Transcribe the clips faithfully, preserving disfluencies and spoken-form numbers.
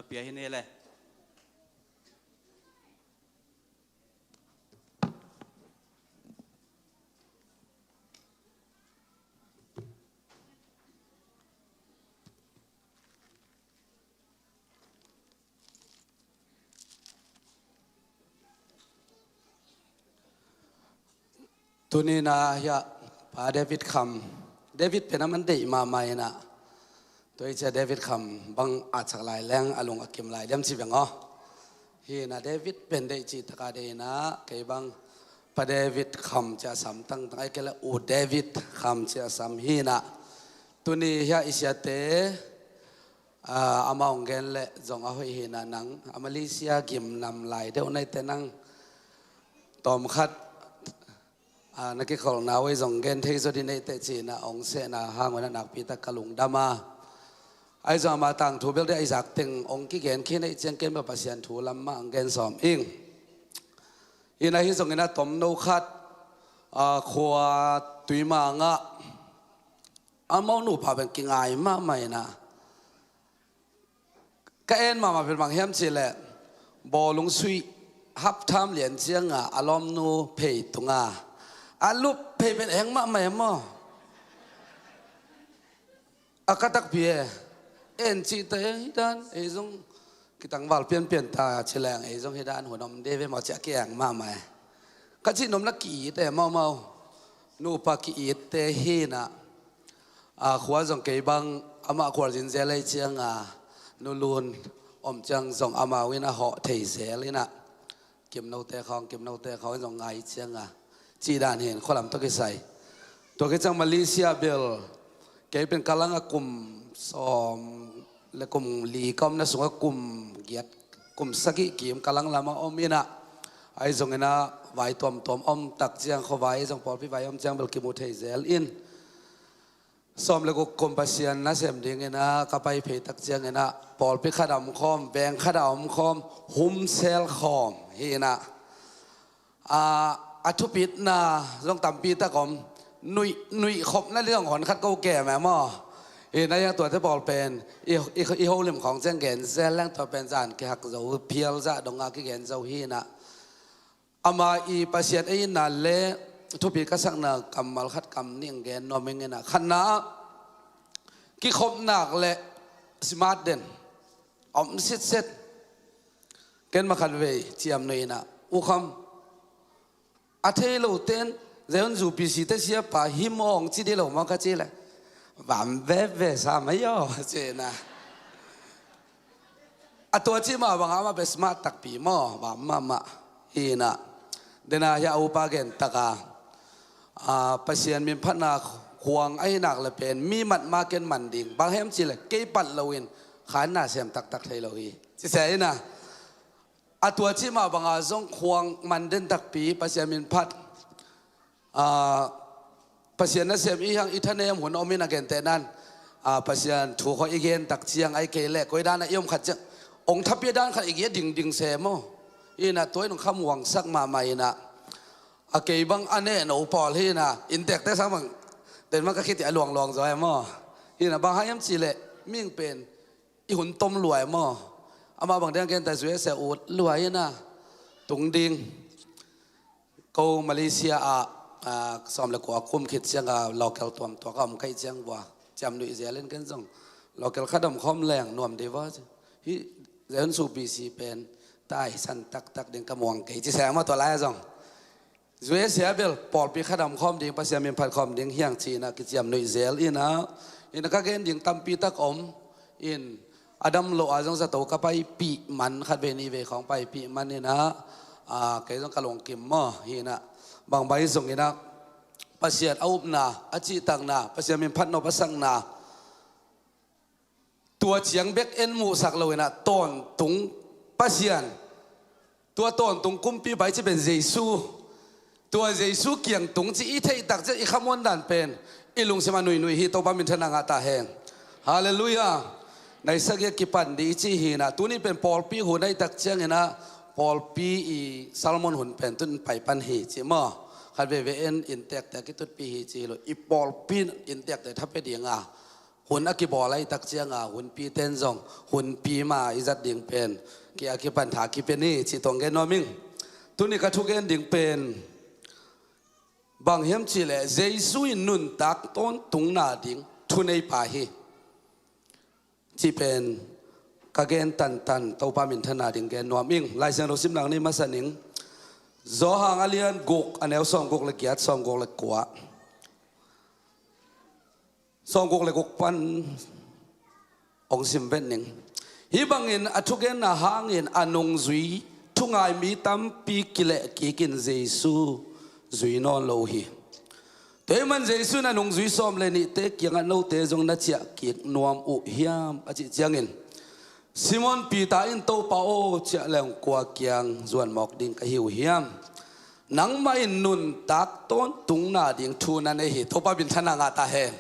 Pia hi ni le. Tuni-in ah hiah Pa David Kham, David pen a man deih mahmah in ah, tua hi ciah David Kham bang a cak lai leng a lung a kim lai diam ci veng aw. Hi in ah David pen deih cih tak a deih in ah kei bang Pa David Kham ci a sam tangtang, ahih kei leh U David Kham ci a sam hi in ah. Tuni hiah i siate, ah, amau hong gen leh zong a hoih hi in ah, nang a Malaysia gim nam lai deuh na hih teh nang tawmkhat, ah, na kikholhna uh ei zong gen thei zaw ding na hih teh ci in ah hong sehna hang un ah nakpi tak ka lungdam a. Ahi zong ama tangthu bel deuh a i zak teng hong kigen khin ahih ciang ken bel Pasian thu lam mah hong gen sawm ing. Hi in ah hi zong in ah tomno khat, ah, khua Tuimang ah amau nupa pen kingai mahmah in ah, ka en mahmah pen bang hiam cih leh bawlung suih hap tham lian ciang a a lawmnu phei tung a, a lup phei pen eng mahmah e maw. A ka takpi e, en cih teh hi dan, ei zong kitangval pianpian ta ci leng ei zong hi dan hun om ding ve maw ci a ki-eng mahmah e. Ka cih nop leh ki-it e maw maw. Nupa ki-itte hi in ah, a khua zong kei bang amah khualzin zel ahih ciang a, nu lun om ciang zong amau in a hawh thei zel in ah, kimnote khawng, kimnote khawng zong ngai ciang a, cih dan hi in khualam tawh kisai. Tua khit ciang Malaysia bel kei pen ka lang a kum sawm le kum li ka omna sung a kum giat, kum sagih kim ka lang lam a om in ah, ahi zong in ah vai tuamtuam om tak ciang, khuavai zong pawlpi vai om ciang bel kimu thei zel in, sawm le guk kum Pasian nasem ding in ah ka pai phei tak ciang in ah pawlpi khat a om khawm, veng khat a om khawm, humsel khawm hi in ah, a, a thupitna zong tampi tak om. Nuih, nuih khopna li zong hon khat ko kem e maw. Hi in ah hiah tuate pawl pen i, i, i holim khawng ciang gen zel leng, tua pen zan kihak zo phial zah dong a kigen zo hi in ah. Ama i Pasian ei itna le thupi ka sakna kammal khat kam nih gen nuam ing in ah, khatna ah kikhopna le smart den om sitset. Ken ma khatvei ciamnuih in ah, U Kham, a thei lo ten Zion Zu P C te siapa hi mawng ci dih lo maw ka ci leh, vam veve sa mai aw ci in ah. A tua cih mah bang a amah best mah takpi maw, vam mahmah hi in ah. Dena hiah a upa gen tak a, a, Pasian min phatna khuang ahih nak leh pen mi mat ma ken man ding, bang hiam cih leh kei pat lo in kha in na sem taktak thei lo hi ci se in ah. A tua cih mah bang a zong khuang man den takpi, Pasian min phat, a, Pasian nasem i hang i thanem hun om in a, gentehna in, a, Pasian thu khawng i gen tak ciang ahih kei leh koi dan a i om khat ciang hong thapiak dan khat i gen dingding se maw. Hi in ah tua in hong khamuangsak mahmah in ah, a kei bang a neh no pawl hi in ah, innteekte sang bang den bang ka khit hi a luangluang zaw e maw. Hi in ah bang hang hiam cih leh mihing pen i hun tom lua e maw. Amah bang ding a gen ta, U S A ut lua in ah, tung ding. Ko Malaysia ah, ah, sawm le kua kum khit ciang a local tuamtuak a om ka hih ciang vua, ciamnuih zel in ken zong local khat om khawm leng nuam ding vua. Hih Zion Zu P C pen taisan taktak ding ka muang kei ci se maw tua lai a zong. U S A bel pawlpi khat a om khawm ding, Pasian min phat khawm ding hi hang ci in ah kiciamnuih zel in ah, in ah ka gen ding tampi tak om in, a dam loh a zong zato ka paipih man, khatvei nihvei khawng paipih man in ah, a, kei zong ka lungkim maw hi in ah, bangbang hi zong in ah Pasian a upna, a cihtakna, Pasian min phat nop a sakna, tua ciang bek en muhsak lo in ah, tawntung Pasian, tua tawntung kumpipa i cih pen Jesu, tua Jesu kiang tung cih i theih tak ciang i khamuan dan pen i lungsim a nuihnuih hi. Topa minthanna ngah ta hen. Halleluiah. Nai sagih a kipan ding i cih hi in ah, tuni pen pawlpi hun ahih tak ciang in ah, pawlpi i sermon hun pen tun pai pan hi ci maw. Khat veivei en innteekte a kitutpih hi ci hi lo, i pawlpi innteekte thapia ding a hun a kibawl ahih tak cianga hunpi ten zong hunpi ma i zat ding pen ki a kipan tha kipia ni cih tawh gen nuam ing. Tuni ka thugen ding pen bang hiam cihleh Jesu in nuntak tawntungna ding thuneipa hi cih pen ka gen tantan Topa minthanna ding gen nuam ing. Lai Siangtho simna nei masa ning. Johan a lian guk a neu sawmguk le giat, sawmguk le kua, sawmguk le guk pan hong sim vet ning. Hih bangin a thugenna hangin a nungzui thungai mi tampi kileh kikin Jesu zui nawn lo uh hi. Tua ahih man Jesu in a nungzui sawm le nihte kiangah note zong na ciah kik nuam uh hiam a cih ciangin Simon Peter in Topa aw, ciah leng kua kiang zuan mawk ding ka hi uh hiam? Nangmah in nuntak tawntungna ding thu na nei hi. Topa minthanna ngah ta hen.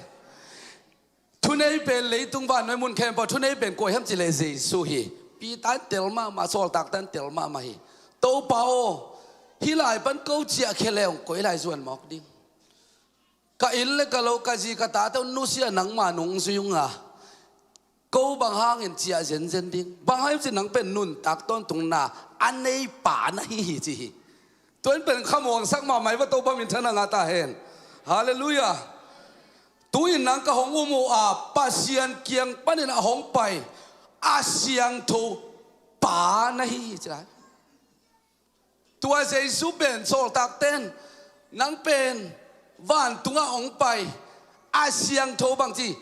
Thunei pen leitung vannuai mun khempeuh thunei pen kua hiam cihleh Jesu hi. Peter in tel mahmah, sawltak tan tel mahmah hi. Topa aw, hih lai pan ko ciah khia leng koi lai zuan mawk ding. Ka inn le ka lo, ka zi ka tate uh nusia nangma nungzui unga ko bang hangin ciah zenzen ding? Bang hang hiam cih nang pen nuntak tawntungna a neipa na hi hi ci hi. Tua in pen khamuangsak mahmah hi va, Topa minthanna ngah ta hen. Halleluiah. Tu-in nang ka hong um uh a Pasian kiang panin a hong pai a siangtho pa na hi hi ci lai. Tua Jesu pen sawltak ten nang pen vantungah hong pai a siangtho bangci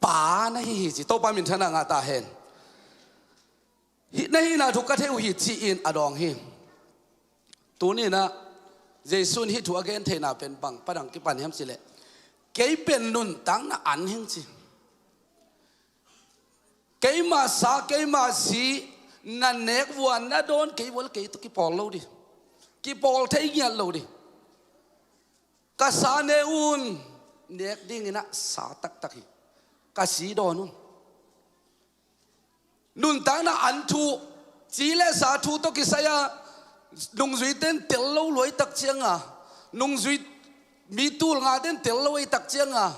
pa na hi hi ci. Topa minthanna ngah ta hen. Hih na hihna thu ka thei uh hi ci-in a dawng hi. Tuni-in ah Jesu in hih thu a gen theihna pen bang pan hong kipan hiam cihleh kei pen nuntakna an hing ci. Keima sa, keima si, na nek vua na dawn kei vua le kei tawh kipawl lo ding. Kipawl thei ngiat lo ding. Ka sa ne un, nek dingin ah sa taktak hi. Ka si dawn un. Nuntakna an thu, ci le sa thu tawh kisai-a nungzui ten tel lo lua ahih tak cianga, nungzui mi tul nga ten tel lo ahih tak cianga,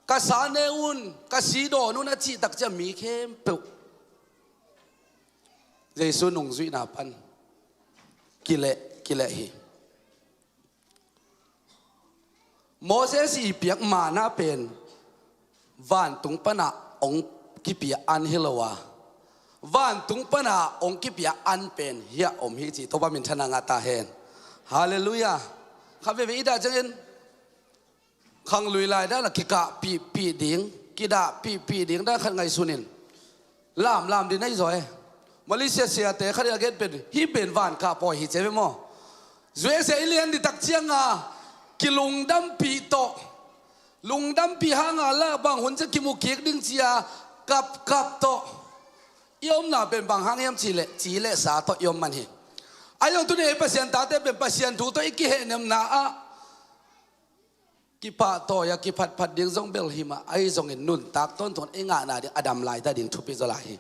ka sa ne un, ka si dawn un a cih tak ciang mi khempeuh Jesu nungzuihna pan kileh, kileh hi. Moses i piak manna pen vantung pana hong kipia an hi lo a, vantung pana hong kipia an pen hiah om hi ci. Topa minthanna ngah ta hen. Halleluiah. Kha veve i dah ciangin khanglui lai dana kikahpihpih ding, kidahpihpih ding dan khat ngaihsun in. Lamlam ding na hi zaw e. Malaysia siate khat in a gen pen, hih pen van kah pawi hi ci ve maw? U S A i lian ding tak cianga kilungdampih tawh, lungdampih hanga lah bang hun ciang kimu kik ding ci-a kapkap tawh i omna pen bang hang hiam cihleh ci le sa tawh i om man hi. Ahi zong tuni ei Pasian tate pen Pasian thu tawh i kihehnemna ah kipahtawi-a kiphatphat ding zong bel hi mah, ahi zongin nuntak tawntung i ngahna ding a dam laita ding thupi zaw lai hi.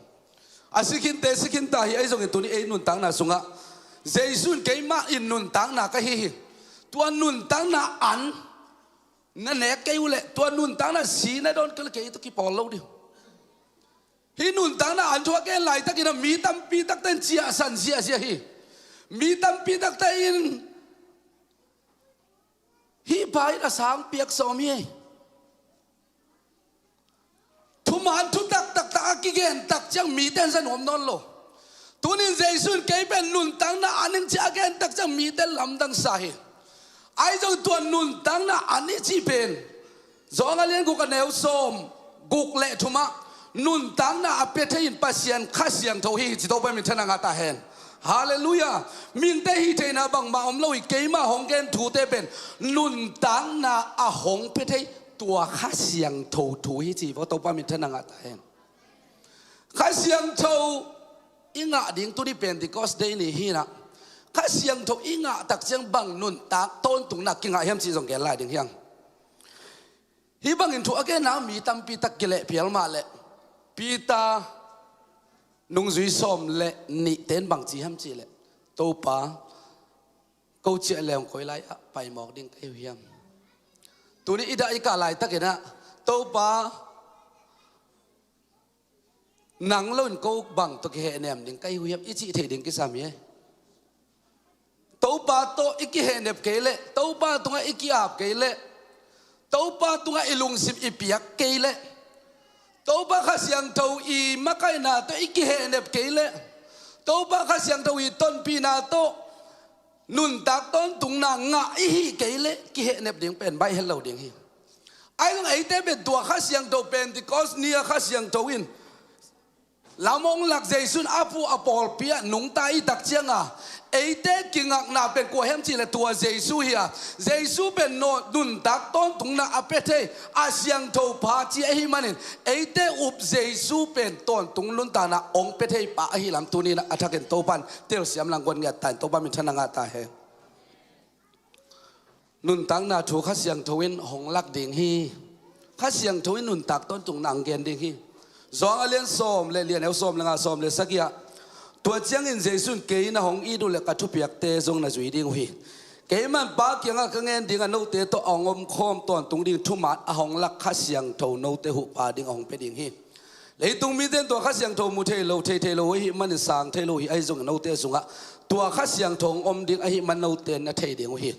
A si khinte si khinta hi, ahi zongin tuni ei nuntakna sungah Jesu in keimah in nuntakna ka hi hi. Tua nuntakna an na nek kei uhleh tua nuntakna si na dawn kei uhleh kei tawh kipawl lo ding. Hih nuntakna an thu a gen laitakin ah mi tampi takte in ciahsan ziahziah hi. Mi tampi takte in hih pa in a sang piak sawm hi. Thuman thutak taktak a kigen tak ciang mite in za nuam nawn lo. Tunin Jesu in kei pen nuntakna an hing ci a gen tak ciang mite lamdang sa hi. Ahi zong tua nuntakna an i cih pen Johan a lian guk a neu sawm guk le thumah nuntakna a pia thei in Pasian Kha Siangtho hi hi ci. Topa minthanna ngah ta hen. Halleluiah. Mihingte hih theihna bangmah om lo hi. Keimah hong gen thute pen nuntakna a hong pia thei tua Kha Siangtho thu hi ci. Vo, Topa minthanna ngah ta hen. Kha Siangtho i ngah ding tuni Pentecost Day ni hi-in ah Kha Siangtho i ngah tak ciang bang nuntak tawntungna kingah hiam cih zong gen lai ding hi hang. Hih bangin thu a genna mi tampi tak kileh phial mah leh Peter nungzui sawm le nihte in bang ci hiam cihleh, Topa, ko ciah leng koi lai-ah pai mawk ding ka hi uh hiam? Tuni i dah i kah laitakin ah Topa, Nang lo in ko bang tawh kihehnep ding ka hi uh hiam i cih theih ding kisam hi. Topa tawh i kihehnep kei leh, Topa tungah i ki-ap kei leh, Topa tungah i lungsim i piak kei leh, Topa Kha Siangtho i makaihna tawh i kihehnep kei leh, Topa Kha Siangtho i tonpihna tawh nuntak tawntungna ngah i hih kei leh kihehnep ding pen baih het lo ding hi. Ahi zong eite pen tua Kha Siangtho, Pentecost ni-a Kha Siangtho in lam hong lak, Jesu in a phu a pawlpi ah nungta i tak cianga eite kingakna pen kua hiam cihleh tua Jesu hi a, Jesu pen nuntak tawntungna a pia thei a siangtho pa ci ahih manin eite up Jesu pen tawntung nuntakna hong pia thei pa ahih lam tuni-in a thakin Topan telsiam lang guan ngiat ta in Topa minthanna ngah ta hen. Nuntakna thu Kha Siangtho in hong lak ding hi. Kha Siangtho in nuntak tawntungna hong gen ding hi. Johan a lian sawm le li, a neu sawm le nga, sawm le sagih ah, tua ciangin Jesu in, "Kei na hong it uh leh ka thupiakte zong na zui ding uh hi. Keimah in Pa kiangah ka ngen dingah note tawh a hong omkhawm tawntung ding thuman a hong lak Kha Siangtho note huhpa ding a hong pia ding hi. Leitung mite in tua Kha Siangtho mu thei lo, thei thei lo ahih manin sang thei lo hi, ahi zongin note sungah tua Kha Siangtho hong om ding ahih man note in na thei ding uh hi."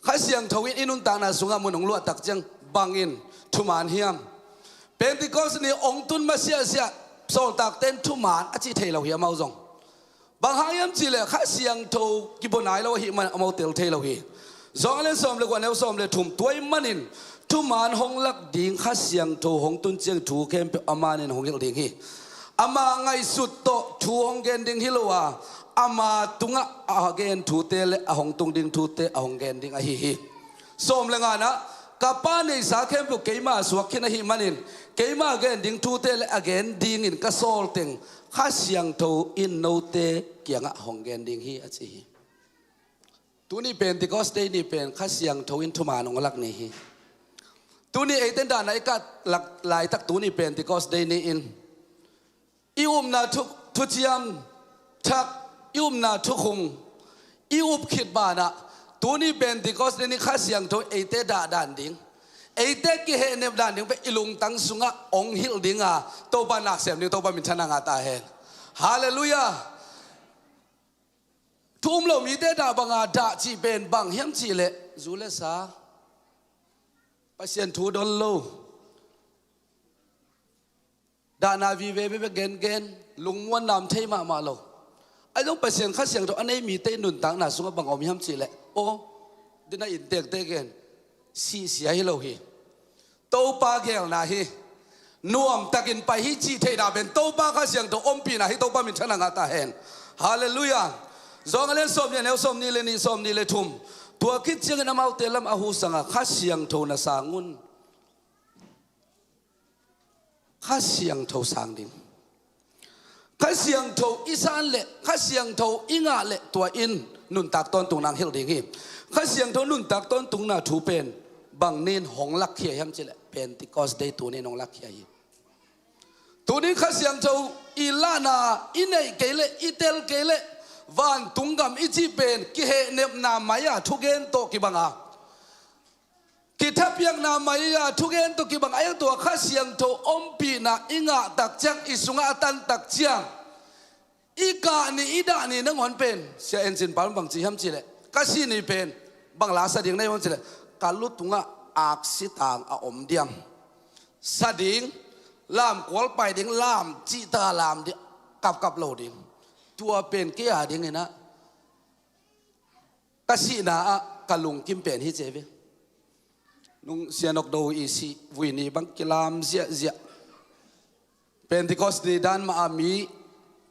Kha Siangtho in i nuntakna sungah mun hong luah tak ciang bangin thuman hiam? Pentecost ni hong tun masiahsiah sawltakte in thuman a cih thei lo hi amau zong. Bang hang hiam cihleh Kha Siangtho kibua nai lo ahih man amau tel thei lo hi. Johan a lian sawm le kua, a neu sawm le thum, tua ahih manin thuman hong lak ding Kha Siangtho hong tun ciang thu khempeuh a manin hong hilh ding hi. Ama ngaihsut tawh thu hong gen ding hi lo a, ama tungah a gen thute le a hong tung ding thute a hong gen ding ahi hi. Sawm le ngana, "Ka Pa neihsa khempeuh keima suak khin ahih manin keima gen ding thute le a gen dingin ka sawl teng Kha Siangtho in note kiangah hong gen ding hi," a ci hi. Tuni Pentecost Day ni pen Kha Siangtho in thuman hong lak ni hi. Tuni eite in dahna i kah laitak tuni Pentecost Day ni-in i upna thu, thuciam thak, i upna thukhung i up khit banah tuni Pentecost ni Kha Siangtho eite dahdan ding, eite kihehnep dan ding pen i lungtang sungah hong hilh dinga Topa nak sem ding, Topa minthanna ngah ta hen. Halleluiah. Thu um lo mite dah banga dah cih pen bang hiam cihleh zu le sa, Pasian thu don lo, dahna vive veve gengen, lungmuanna om thei mahmah lo. Ahi zong Pasian Kha Siangtho a nei mite nuntakna sungah bang om hiam cihleh, aw, dina inntekte gen, sihsia hi lo hi. Topa geelna hi. Nuamtakin pai hi cih theihna pen Topa Kha Siangtho ompihna hi. Topa minthanna ngah ta hen. Halleluiah. Johan a lian sawm nih, a neu sawm nih le nih, sawm nih le thum. Tua khit ciangin amaute lam a hu sanga, "Kha Siangtho na sang un." Kha Siangtho sang ding. Kha Siangtho i san leh, Kha Siangtho i ngah leh, tua in nuntak tawntungna hong hilh ding hi. Kha Siangtho nuntak tawntungna thu pen bang nin hong lakkhia hiam cihleh, Pentecost Day tuni in hong lakkhia hi. Tuni Kha Siangtho i lahna i neih kei leh, i tel kei leh, vantung gam i cih pen kihehnepna mai-a thugen tawh kibanga, kithapiakna mai-a thugen tawh kibang, ahi zong tua Kha Siangtho ompihna i ngah tak ciang, i sungah a tan tak ciang, i kah ni, i dah ni nangawn pen, Sia En Cin Pal bang ci hiam cihleh, ka sih ni pen bang la sa ding na hi hiam cihleh, ka lu tungah aksi tang a om diam, sa ding, lamkual pai ding, lam cihtak a lam ding, kapkap lo ding. Tua pen kei a dingin ah ka sihna ah ka lungkim pen hi ci ve. Nung Sia Nok Do i sih vui ni bang kilam ziahziah. Pentecost ni dan mah a mi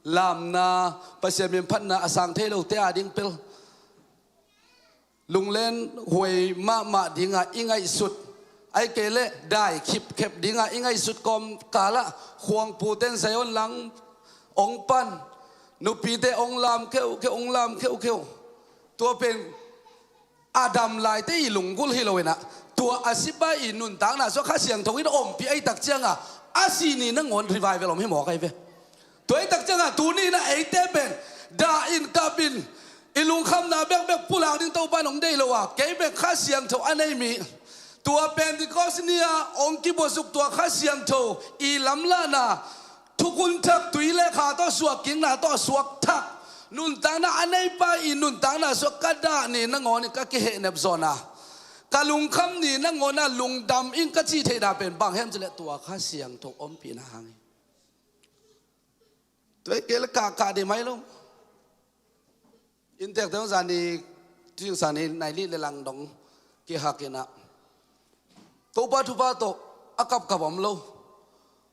lamna, Pasian min phatna a sang thei lote a ding pel, lunglen huai mahmah dinga i ngaihsut, ahih kei leh dai khipkhep dinga i ngaihsut kawmkalah, khuangpute in Zion lang hong pan, nupite hong lam kheukheu, hong lam kheukheu. Tua pen a dam laite i lunggulh hi lo in ah, tua a si pa i nuntakna sungah Kha Siangtho in ompih ahih tak cianga, a sih ni nangawn revival om hi mawk ahi ve. Tua ahih tak cianga tuni in ah eite pen dah in, kap in, i lungkhamna bekbek pulak ding Topa in hong deih lo a, kei pen Kha Siangtho a nei mi, tua Pentecost ni-a hong kibuasuk tua Kha Siangtho i lamlahna Thukhun thak tui le kha tawh suak kikna tawh a suak thak nuntakna a neipa i nuntakna suak ka dah ni nangawn in ka kihehnep zawhna, ka lungkham ni nangawn a lungdam in ka cih theihna pen bang hiam cileh tua Kha Siangtho ompihna hang hi. Tua hi kei le kahkah dih mai lo. Inntekte zani, tuisang ni nai nih le lang dong kihak inah Topa thupha tawh a kapkap om lo.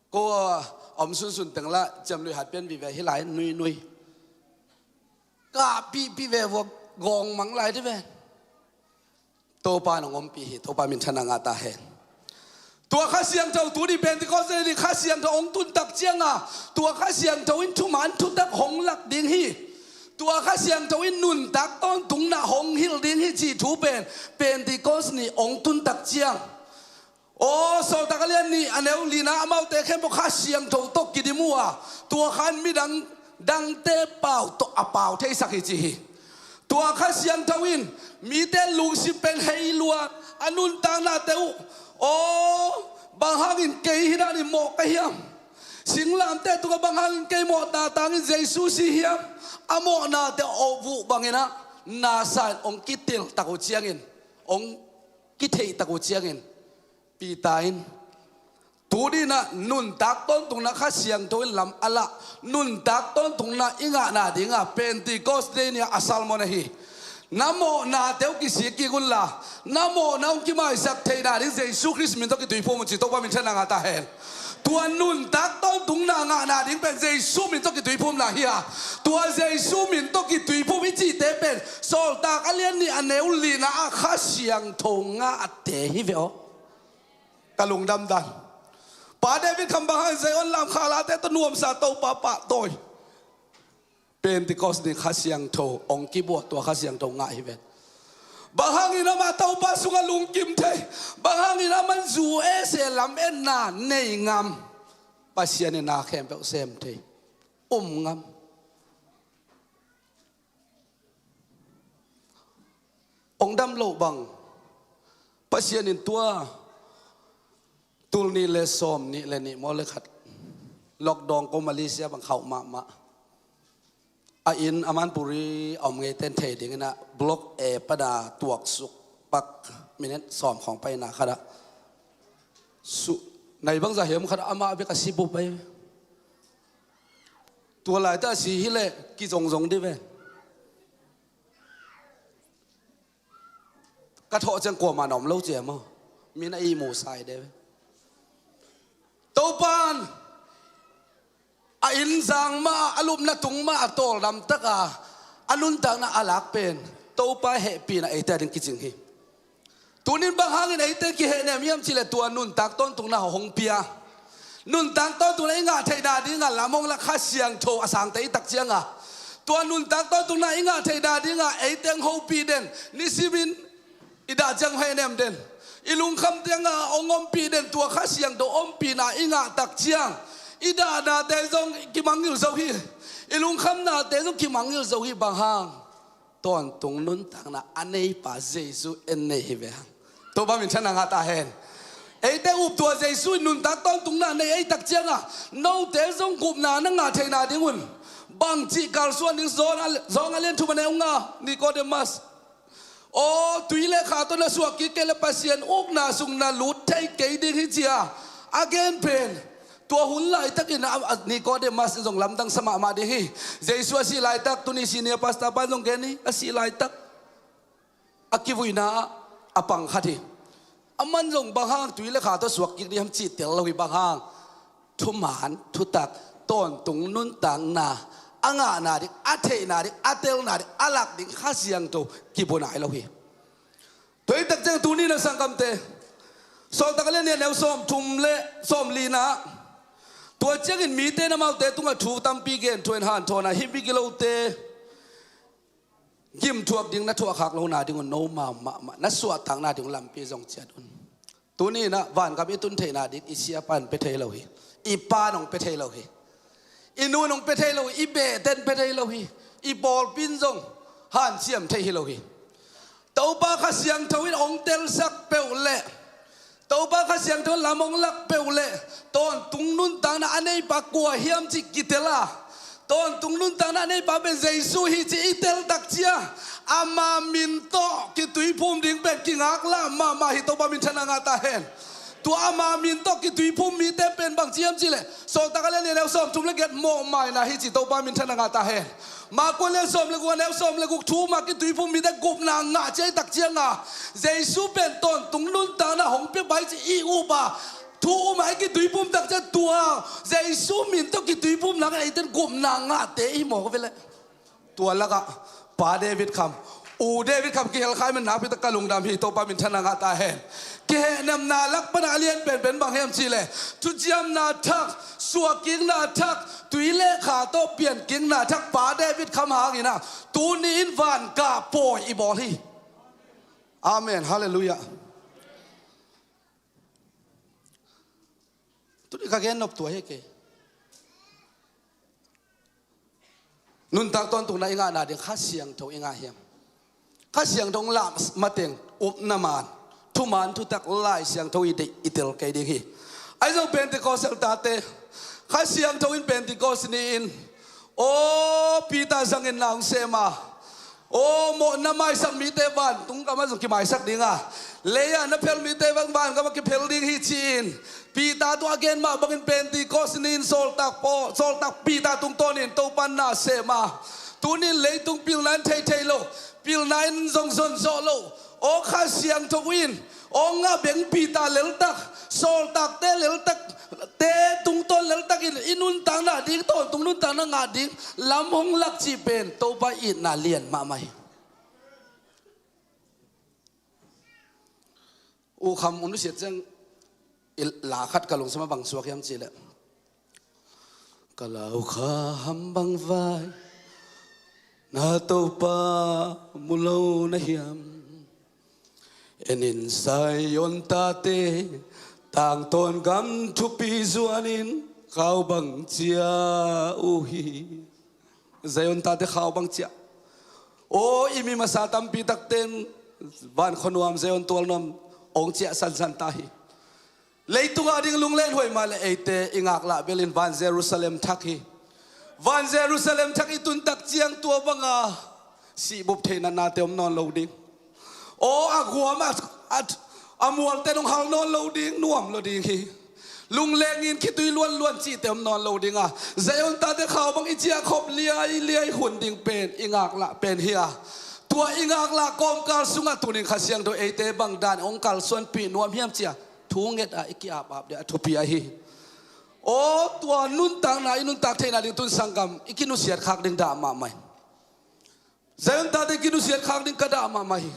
Ko a om sunsun teng lah ciamnuih hat pian vive hi lai nuinui. Kahpihpih ve vua gawng mang lai dih ve. Topa nong ompih hi, Topa minthanna ngah ta hen. Tua Kha Siangtho tu ni Pentecost ni Kha Siangtho hong tun tak cianga tua Kha Siangtho in thuman thutak hong lak ding hi. Tua Kha Siangtho in nuntak tawntungna hong hilh ding hi cih thu pen Pentecost ni hong tun tak ciang. Aw, Sawltak a lian nih a neu lina amaute khempeuh Kha Siangtho tawh kidim uh a tua khan midang dangte pau tawh a pau theisak hi ci hi. Tua Kha Siangtho in mite lungsim pen hei luat a nuntaknate uh. Aw, bang hangin kei hi danin mawh ka hiam? Singlamteh tungah bang hangin kei mawh tatangin Jesu si hiam? A mawhnate a vuh banginah nasa in hong kitel tak uh ciangin, hong kitheih tak uh ciangin Peter in tu dinah nuntak tawntungna Kha Siangtho in lam a lah nuntak tawntungna i ngahna dinga Pentecost Day ni-a a sermon ahi. Na mawhnate uh kisik kik unla na mawhna hong kimaisak theihna ding Jesu Khrist min tawh kituiphum uh ci Topa minthanna ngah ta hen. Tua nuntak tawntungna ngahna ding pen Jesu min tawh kituiphumna hi a tua Jesu min tawh kituiphum i cihte pen Sawltak a lian nih a neu lina ah Kha Siangtho ngahte hi ve aw. Ka lungdam dan. Pa David kham bang hang Zion lam khalate tawh nuamsa Topa pahtawi. Pentecost ni Kha Siangtho hong kibuah tua Kha Siangtho ngah hi ven. Bang hangin amah Topa sungah lungkim thei, bang hangin aman zu ese lametna nei ngam, Pasian in na khempeuh sem thei, um ngam. Hong dam loh bang Pasian in tua tul nih le sawm nih le nih maw le khat lockdown ko Malaysia bang khauh mahmah. A inn a manpuri a om ngeiten thei dinginah block e pana tuaksuk pak minute sawm khawng paina khatah su nai bangza hiam khatah amah bek a si bup ai. Tua laita a si hileh kizongzong dih ve. Ka thawh ciang kuamah na om lo cia maw? Min a ihmu sai de. Topan a inn zang mah a lupna tung mah a tawldam taka a nuntakna a lak pen Topa hehpihna eite a ding kicing hi. Tunin bang hangin eite kihehnem hiam cileh tua nuntak tawntungna hong pia. Nuntak tawntungna i ngah theihna dinga lam hong la Kha Siangtho a sangte i tak cianga tua nuntak tawntungna i ngah theihna dinga eite hong hopih den. Nisimin i dah ciang hehnem den. I lungkham cianga hong ompih den tua Kha Siangtho ompihna i ngah tak ciang i dahnate zong kimangngilh zo hi. I lungkhamnate zong kimangngilh zo hi bang hang. Tawntung nuntakna a neipa Jesu en nei hi ve hang. Topa minthanna ngah ta hen. Eite uptua Jesu in nuntak tawntungna nei ei tak cianga note zong gupna na ngah theihna dingun bangcih kalsuan ding zawng a lian thum a neu nga Nicodemus. Aw, tui le kha tawh na suak kik kei le Pasian ukna sung na lut thei kei ding hi cia a gen pen. Tua hun laitakin Nicodemus in zong lamdang sa mahmah ding hi. Jesu a sih laitak tuni senior pastor pan zong gen hi a sih laitak a kivuina a pang khat hi. Aman zong bang hang tui le kha tawh suak kik ding ham cih tel lo hi bang hang. Thuman thutak tawntung nuntakna a ngahna ding a theihna ding a telna ding a lak ding Kha Siangtho kibunai lo hi. Tua hi tak ciang tuni na sangkamte Sawltak a lian nih a neu sawm thum le sawm lina tua ciangin mite na maute tungah thu tampi gen thuin hanthawn a himpi gilote gimthuak ding na thuakkhak lohna dingun nomau mahmah na suahtakna dingun lampi zong ciat un. Tuninah vangam i tun theihna ding i siapa in pe thei lo hi. I pa nong pe thei lo hi. I nu nong pe thei lo hi. I behten pe thei lo hi. I pawlpin zong hanciam thei hi lo hi. Topa Kha Siangtho in hong telsak peuh leh Topa Kha Siangtho lam hong lak peuh leh tawntung nuntakna a neipa kua hiam cih kitel a, tawntung nuntakna a neipa pen Jesu hi cih i tel tak ciang, ama min tawh kituiphum ding pen kingaklah mahmah hi. Topa minthanna ngah ta hen. Tua ama min tawh kituiphum mite pen bangci hiam cih leh Sawltak a lian nih a neu sawmthum le giat mawhmaina hi ci. Topa minthanna ngah ta hen. Marka lian sawm le guk a neu sawm le guk, thu um a kituiphum mite gupna ngah ciai tak ciang a, Jesu pen tawntung nuntakna hong pia bai ci i up a, thu um a i kituiphum tak ciang tua Jesu min tawh kituiphum nak a eiten gupna ngahte i hi mawk ve leh. Tua lakah Pa David Kham, U David Kham kihel kha i man nakpi tak ka lungdam hi. Topa minthanna ngah ta hen. Kihehnemna lak pan a lian penpen bang hiam cih leh thuciamna thak, suahkikna thak, tui le kha tawh piankikna thak Pa David Kham hangin a, tuni in van gah pawi i bawl hi. Amen. Halleluiah. Tuni ka gen nop tua hi kei. Nuntak tawntungna i ngahna ding Kha Siangtho i ngah hiam? Kha Siangtho hong lah mateng upna man, thuman thutak Lai Siangtho i deih i tel kei ding hi. Ahi zong Pentecost tate Kha Siangtho in Pentecost ni-in, aw, Peter zangin na hong sem a, aw, mawhna maisak mite vantung gam ah zong kimaisak ding a, lei ah na phel mite vangam ah kiphel ding hi ci-in, Peter tua a gen mah bangin Pentecost ni-in sawltak pawl, sawltak Peter tungtawnin Topa na sem a, tuni-in leitung pilna in theithei lo, pilna in zong zonzawh lo, aw Kha Siangtho in, aw ngah beng Peter leltak, sawltakte leltak, te tungtawn leltakin i nuntakna ding, tawntung nuntakna ngah ding lam hong lak cih pen Topa itna lian mahmah hi. U Kham u nusiat ciang i la khat ka lungsim ah bang suak hiam cih leh, ka lau kha ham bang vai na Topa mu lo na hiam? En in Zion tate tangtawn gam thupi zuanin khau bang cia uh hi. Zion tate khau bang cia. Aw, i mi masa tampi takten van khuanuam Zion tualnuam hong ciah sansan ta hi. Leitung a ding lunglen huai mah leh eite i ngaklah belin van Jerusalem thak hi. Van Jerusalem thak i tun tak ciang tua banga sihbup theih natnate om nawn lo ding. Aw, a guam a, a, a mualte dong hal nawn lo ding, nuam lo ding hi. Lunglengin khitui luanluan cihte om nawn lo ding a, Zion tate khau bang i ciah khop liailiai hun ding pen i ngaklah pen hi a, tua i ngaklah kawmkal sungah tunin Kha Siangtho eite bang dan hong kalsuanpih nuam hiam cia thunget ah i ki-apap ding a thupi ahi. Aw, tua nuntakna i nuntak theihna ding tun sanggam i kinusiat khak ding dah mahmah hi. Zion tate kinusiat khak ding ka dah mahmah hi.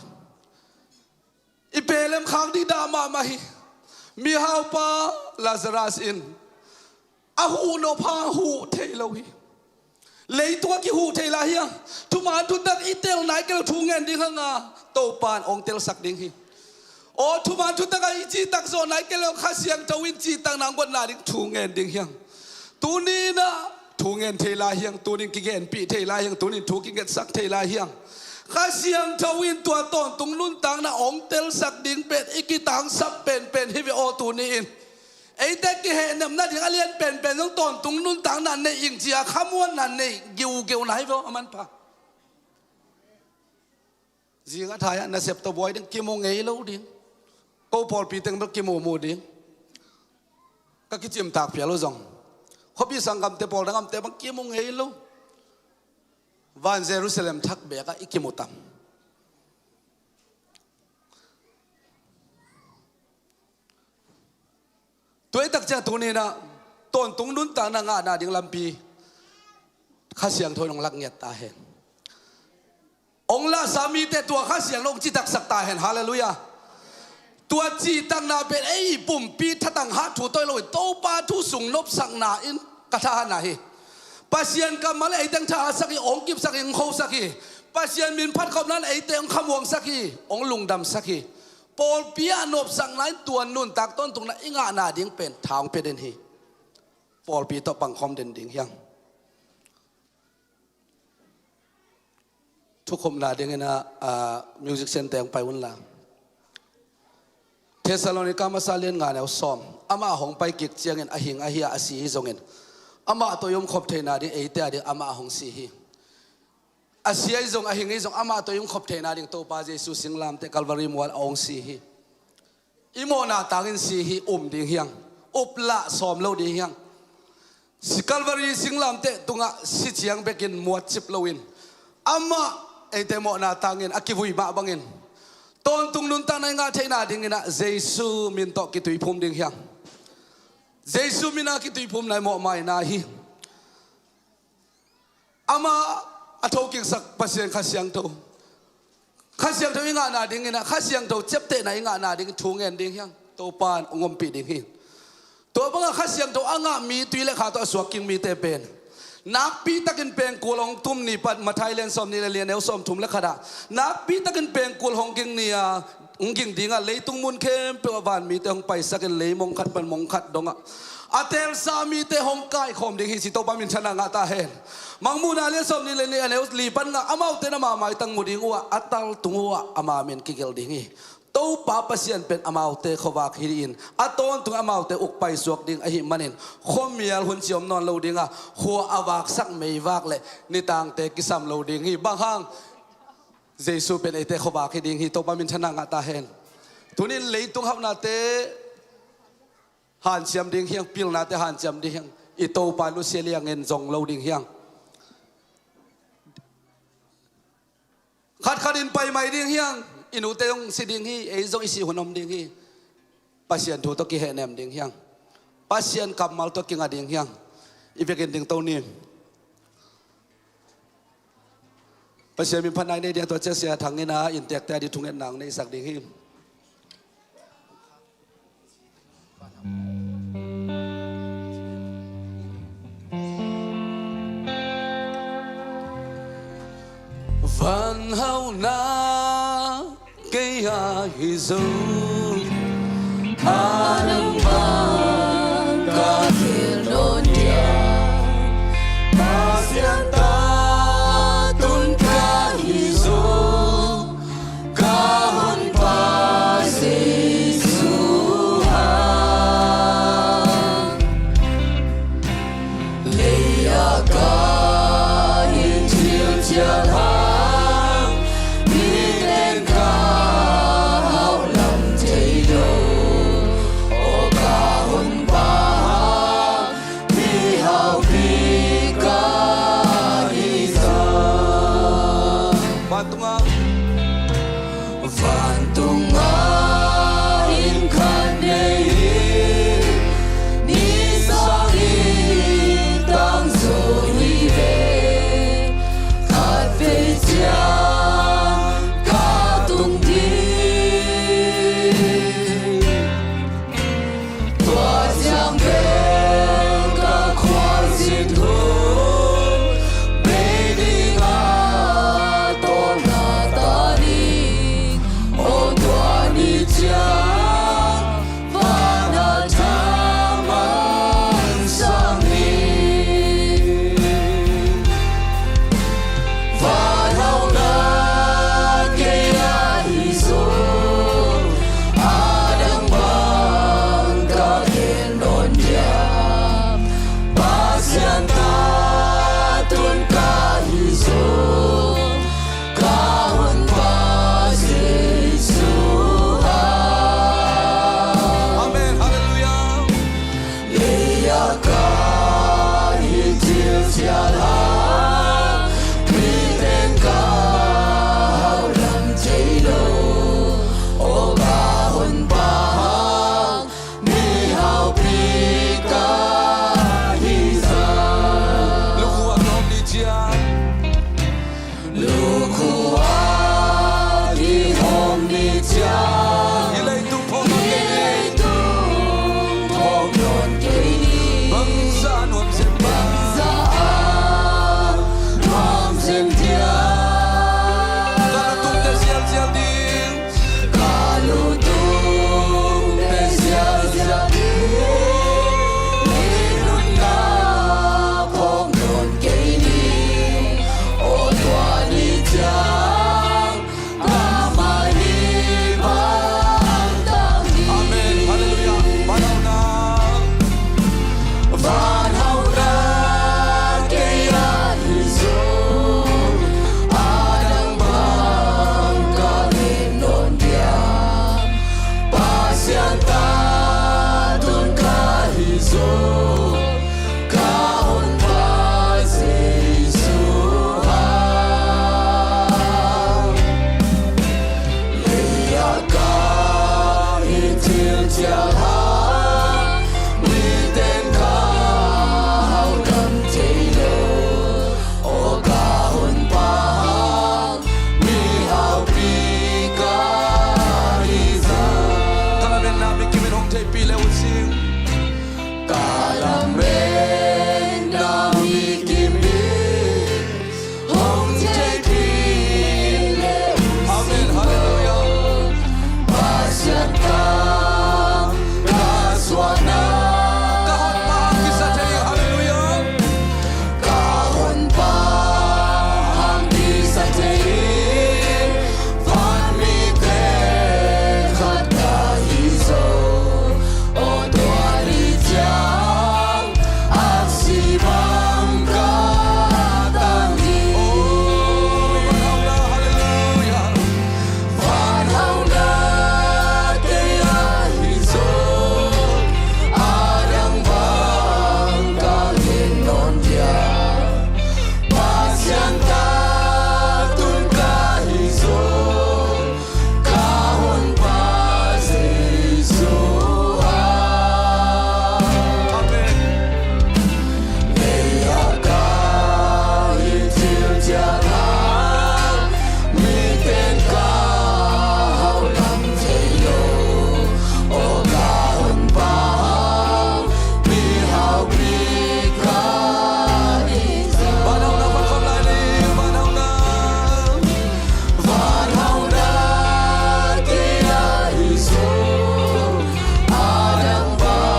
I pelem khak ding dah mahmah hi. Mihaupa Lazarus in a huh nop hang huh thei lo hi. Leitung a kihuh thei lai hiang. Thuman thutak i tel nai kei lo thu ngen ding hang a, Topan hong telsak ding hi. Aw, thuman thutak a i cihtak zawh nai kei lo Kha Siangtho in cihtakna hong guatna ding thu ngen ding hiang. Tuni in ah thu ngen thei lai hiang, tunin kigenpih thei lai hiang, tunin thu kingetsak thei lai hiang. Kha Siangtho in tua tawntung nuntakna hong telsak ding pen i kitangsap penpen hi ve aw tuni in. Eite kihehnepna ding a lian penpen zong tawntung nuntakna nei ing cia khamuanna nei giugiuna hi ve aw a manpha. Zing a thai ah nasep tawh buai ding kimu ngei lo ding. Ko pawlpi teng bel kimumu ding. Ka kicimtak phial uh zong khuapi sanggamte pawl dangamte bang kimu ngei lo. Van Jerusalem thak beek ah i kimu tam. Tua i tak ciang tuni in ah tawntung nuntakna ngahna ding lampi Kha Siangtho in hong lak ngiat ta hen. Hong lahsa mite tua Kha Siangtho hong citaksak ta hen. Halleluiah. Tua cihtakna pen ei pumpi thatang hat thu tawi lo in Topa thu sung nopsakna in ka thahatna hi. Pasian kammal ei teng thahatsak hi, hong kipsak hi, hong khosak hi. Pasian min phatkhopna in eite hong khamuangsak hi, hong lungdamsak hi. Pawlpi ah nopsakna in tua nuntak tawntungna i ngahna ding pen tha hong pia den hi. Pawlpi tawh pangkhawm den ding hiang. Thukhupna dingin ah, ah, musician te hong pai unla. Thessalonika masa lian nga neu sawm. Amah hong pai kik ciangin a hing ahi a, a si hi zongin amah tawh i omkhop theihna ding, eite a ding amah hong si hi. A si ahi zong, a hing ahi zong, amah tawh i omkhop theihna ding Topa Jesu singlamteh Calvary mual a hong si hi. I mawhna tangin si hi, um ding hiang. Uplah sawm lo ding hiang. Si Calvary singlamteh tungah si ciang bekin muatcip loin, amah eite mawhna tangin a kivui mah bangin tawntung nuntakna i ngah theihna dingin ah Jesu min tawh kituiphum ding hiang. Jesu min a kituiphumna i mawhmaina hi. Amah a thokiksak Pasian Kha Siangtho. Kha Siangtho i ngahna dingin ah, Kha Siangtho ciaptehna i ngahna dingin thu ngen ding hiang. Topa in hong ompih ding hi. Tua bangah Kha Siangtho a ngah mi, tui le kha tawh a suak king mite pen nakpi takin pengkul hong tum ni pan, Matthai lian sawm nih le li, a neu sawm thum le khat ah, nakpi takin pengkul hong ging ni a, hong ging dingah leitung mun khempeuh ah van mite hong paisakin lei mong khat pan mong khat dongah a teelsa mite hong kaikhawm ding hi ci. Topa minthanna ngah ta hen. Mangmuhna lian sawm nih le nih, a neu li pan nga, amaute in ama maitang mu ding uh ah, a taltung uh ah ama min kigelh ding hi. Topa Pasian pen amaute khuavak hi dingin, a tawntung amaute uk paisuak ding ahih manin, khuamial hun ci om nawn lo dingah, khua a vaksak meivak le nitangte kisam lo ding hi. Bang hang? Jesu pen eite khuavak hi ding hi. Topa minthanna ngah ta hen. Tunin leitung hauhnate hanciam ding hiang, pilnate hanciam ding hiang. I Topa nusia liangin zong lo ding hiang. Khatkhat in pai mai ding hiang. I nute zong si ding hi, ei zong i sih hun om ding hi. Pasian thu tawh kihehnem ding hiang. Pasian kammal tawh kingah ding hiang. I vekin dingto ni. Pasian min phatna i nei ding a, tua ciang Sia Thang in a inntekte a ding thungetna hong neisak ding hi. Van hauhna kei a hi zo, a nangmah ka hilh nawn dia, Pasian ta tun ka hi zo, ka honpa Jesu a. Lei-ah ka in thil ciang hang, miten ka hauh lam thei lo. Aw ka honpa, mihaupi ka hi zaw. Vantung a